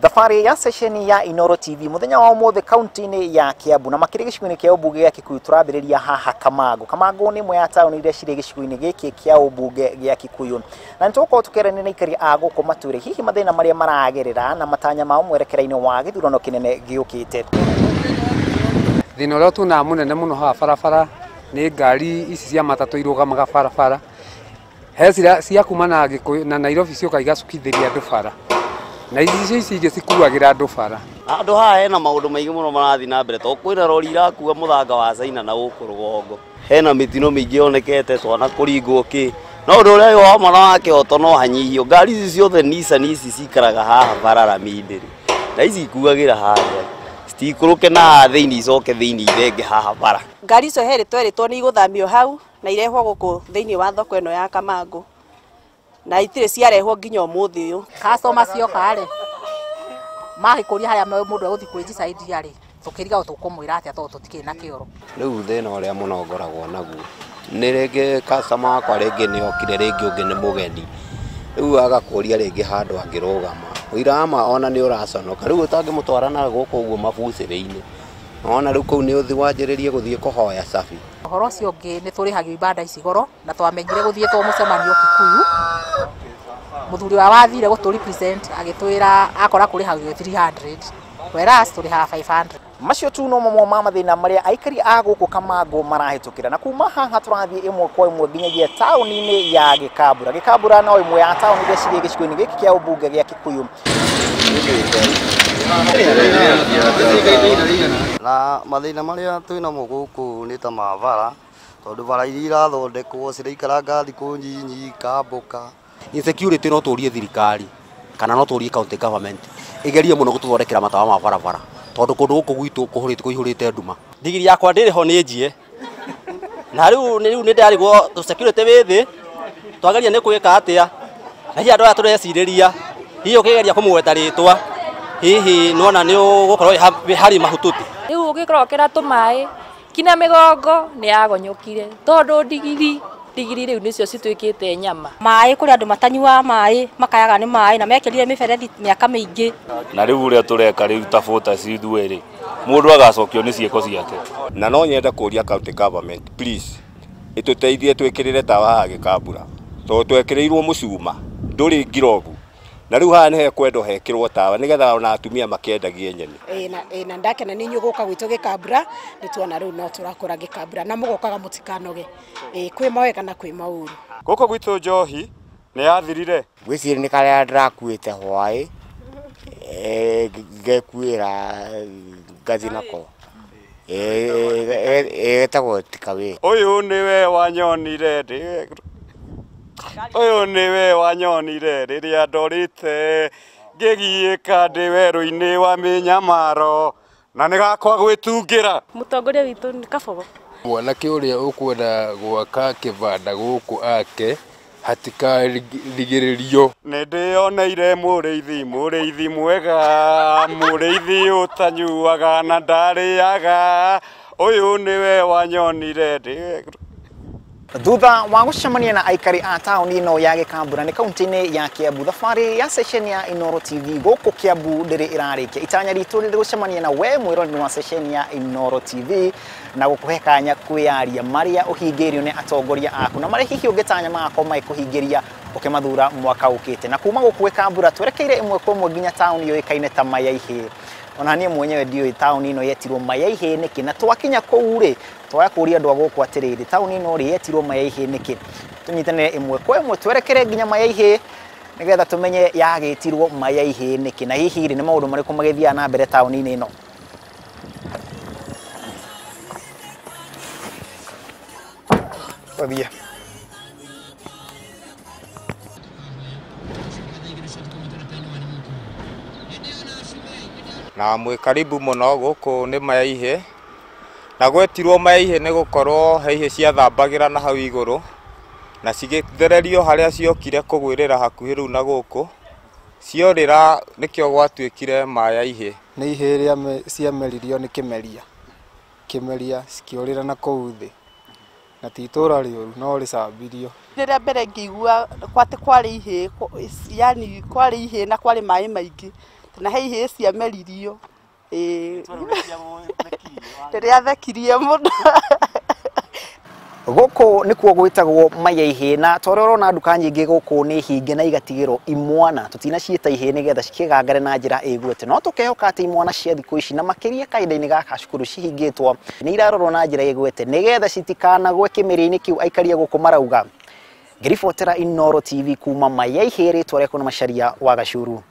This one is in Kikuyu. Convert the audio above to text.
Thabarĩ ya ceceni ya Inooro TV muthenya wa umuthi kaunti-inĩ ya Kiambu na makĩria gĩcigo-inĩ kĩa ũmbunge gĩa Kikuyu tũrambĩrĩria haha Kamango. Kamango nĩ ĩmwe ya taũni iria cirĩ gĩcigo-inĩ gĩkĩ kĩa ũmbunge gĩa Kikuyu, na nĩ tũgũkorwo tũkĩaranĩria na aikari a gũkũ matwĩre hihi mathĩna marĩa maragerera na matanya mao mwerekera-inĩ wa gĩthurano kĩnene gĩũkĩte. Thĩna ũrĩa tuonaga mũnene mũno haha barabara nĩ ngari ici cia matatũ irũgamaga barabara. He cia kuma na Gĩkũyũ na Nairobi cioka igacukithĩria andũ bara, na ici ici ingĩ cikuagĩra andũ bara. Andũ haha hena maũndũ maingĩ mũno marathiĩ na mbere, tondũ kwĩna rori irakua mũthanga wa China na gũkũ rũgongo. Hena mĩtino mĩingĩ yonekete, twana kũringwo kĩ. No ũndũ ũrĩa wa mwana wa kĩhoto no hanyihio. Ngari ici ciothe Nissan ici cikaraga haha bara rami-inĩ, na ici ikuagĩra harĩa citikũrũke na haha thĩinĩ icoke thĩinĩ ithenge haha bara. Ngari icio herĩtwo erĩtwo nĩ igũthamio hau na irehwo gũkũ thĩinĩ wa thoko ĩno ya Kamango, na itirĩ ciarehwo nginya ũmũthĩ ũyũ. Customer cioka rĩ magĩkũria harĩa mũndũ egũthiĩ kwĩnjicaindia rĩ, tũkĩrigagwo tũkũmwĩra atĩa tondũ tũtikĩrĩ na kĩoro. Rĩu thĩna ũrĩa mũno ngoragwo naguo nĩ rĩngĩ customer wakwa rĩngĩ nĩ okire, rĩngĩ ũngĩ nĩ mũgeni, rĩu agakũria rĩngĩ handũ angĩrũgama. Ũira wa ma ona nĩ ũraconoka, rĩu ũtangĩmũtwara na gũkũ ũguo mabucĩrĩ-inĩ, ona rĩu kũu nĩ ũthiĩ wanjĩrĩrie gũthiĩ kũhoya cabi. Ũhoro ũcio ũngĩ nĩ tũrĩhagio ibanda ici goro, na twamenyire gũthiĩtwo mũcemanio Kikuyu, mũthuri wa wathire gũtũ represent agĩtwĩra akora kũrĩhagio 300 whereas tũrĩhaga 500. Macio tu no mamwe ma mathĩna marĩa aikari a gũkũ Kamango marahĩtũkĩra, na kuma haha tũrathiĩ ĩmwe kwa ĩmwe nginyagia taũni-inĩ ya Gĩkambura. Gĩkambura no ĩmwe ya taũni iria cirĩ gĩcigo-inĩ gĩkĩ kĩa ũmbunge gĩa Kikuyu. Na mathĩna marĩa twĩnamo gũkũ nĩ ta ma bara, tondũ bara iria irathondekwo ciraikaranga thikũ nyinyi ikambũka. Insecurity no tũrie thirikari kana no tũrie county government igerie mũno gũtũthondekera matawa ma barabara, tondũ kũndũ gũkũ gwitũ kũihũrĩte nduma. Ndigiri yakwa ndĩrĩ ho nĩ njie, na rĩu nĩ ndĩrarigwo security wĩ thĩ, twageria nĩ gwĩka atĩa, na hihi andũ aya tũrecirĩria hihi ũkĩgeria kũmũgweta rĩtwa hihi nĩwona nĩ ũgũkorwo wĩ harĩ mahututi. Rĩu ũgĩkorokera tũmaĩ kinya mĩgongo nĩ yagonyokire, tondũ ndigiri rĩu nĩcio cituĩkĩte nyama. Maĩ kũrĩ andũ matanyuaga maĩ makayaga nĩ maĩ, na mekĩrire mĩberethi mĩaka mĩingĩ. Na rĩu ũrĩa tũreka rĩu ta voters ithuĩ rĩ, mũndũ agacokio nĩ ciĩko ciake. Na no nyende kũria county government please ĩtũteithie twĩkĩrĩre tawa haha Gĩkambura, tondũ twekĩrĩirwo mũcuma ndũrĩ ngirobu, na rĩu haha nĩ hekwendwo hekĩrwo tawa nĩgetha ona atumia makĩendagie nyeni. Na ndakena nĩ inyuĩ gũka gwitũ Gĩkambura, nĩ tuona rĩu no tũrakũra Gĩkambura, na mũgokaga mũtikanoge, kwĩ mawega na kwĩ maũru. Gũkũ gwitũ njohi nĩ yathirire. Ngwĩciria nĩ karĩa ndĩrakuĩte hwaĩ ngekuĩra ngathiĩ nako, ĩtagwo tikawĩ. Ũyũ nĩwe wanyonire ũyũ nĩwe wanyonire rĩrĩa ndorĩte ngĩgiĩka ndĩ werũ-inĩ wa mĩnyamaro, na nĩ gakwa gwĩtungĩra. Mũtongoria witũ nĩ Kabogo. Mwanake ũrĩa ũkwenda gwaka kĩbanda gũkũ ake hatikarigĩrĩrio. Nĩ ndĩyoneire mũrĩithi, mũrĩithi mwega, mũrĩithi ũtanyuaga na ndarĩaga, ũyũ nĩwe wanyonire ndĩ. Thutha wa gũcemania na aikari a taũni ĩno ya Gĩkambura nĩ kaunti-inĩ ya Kiambu, thabarĩ ya ceceni ya Inooro TV gũkũ Kiambu ndĩrĩ ĩrarĩkia. Itanya ritũ rĩrĩ gũcemania na we mwĩroreri wa ceceni ya Inooro TV na gũkũhe kanya kwĩyaria marĩa ũhingĩirio nĩ atongoria aku na marĩa hihi ũngĩtanya magakorwo magĩkũhingĩria ũkĩmathura mwaka ũkĩte. Na kuma gũkũ Gĩkambura twerekeire ĩmwe kwa ĩmwe nginya taũni yũĩkaine ta Mayaihĩ. Ona niĩ mwenyewe ndiũĩ taũni ĩno yetirwo Mayaihĩ nĩkĩ, na twakinya kũu rĩ twaya kũria andũ a gũkũ atĩrĩrĩ, taũni ĩno rĩ yetirwo Mayaihĩ nĩkĩ? Tũnyitanĩre ĩmwe kwa ĩmwe twerekere nginya Mayaihĩ nĩgetha tũmenye yagĩtirwo Mayaihĩ nĩkĩ, na hihi rĩ nĩ maũndũ marĩkũ magĩthiaga na mbere taũni-inĩ ĩno. Tũthiĩ. Na mwĩ karibu mũno gũkũ nĩ Mayaihĩ, na gwetirwo Mayaihĩ nĩ gũkorwo he ihĩ ciathambagĩra na hau igũrũ, na cigĩthererio harĩa ciokire kũgwĩrĩra hakuhĩ rĩu na gũkũ ciorĩra, nĩkĩo gwatuĩkire Mayaihĩ. Nĩ ihĩ iria ciameririo nĩ kĩmeria, kĩmeria cikĩũrĩra na kũu thĩ, na ti itũra rĩũru no rĩcambirio. Rĩrĩa mbere ngĩigua atĩ kwarĩ ihĩĩ, yani kwarĩ ihĩĩ na kwarĩ maĩ maingĩ, Na he ihĩĩ ciameririo. Ĩĩ, rĩrĩa thekirie mũno. Gũkũ nĩkuo gwĩtagwo Mayaihĩ, na ta ũrĩa ũrona nduka nyingĩ gũkũ nĩ hinge na igatigĩrwo imwana. Tũtinaciĩta ihĩĩ nĩgetha cikĩgangare na njĩra ĩgwete, no tũkehoka atĩ imwana cia thikũ ici na makĩria kahinda-inĩ gaka cukuru cihingĩtwo nĩ irarorwo na njĩra ĩgwete nĩgetha citikanagwe kĩmĩrĩ-inĩ kĩu aikaria gũkũ marauga. Ngĩribotera Inooro TV kuma Mayaihĩ, rĩtwa rĩakwa nĩ Macharia wa Gacuru.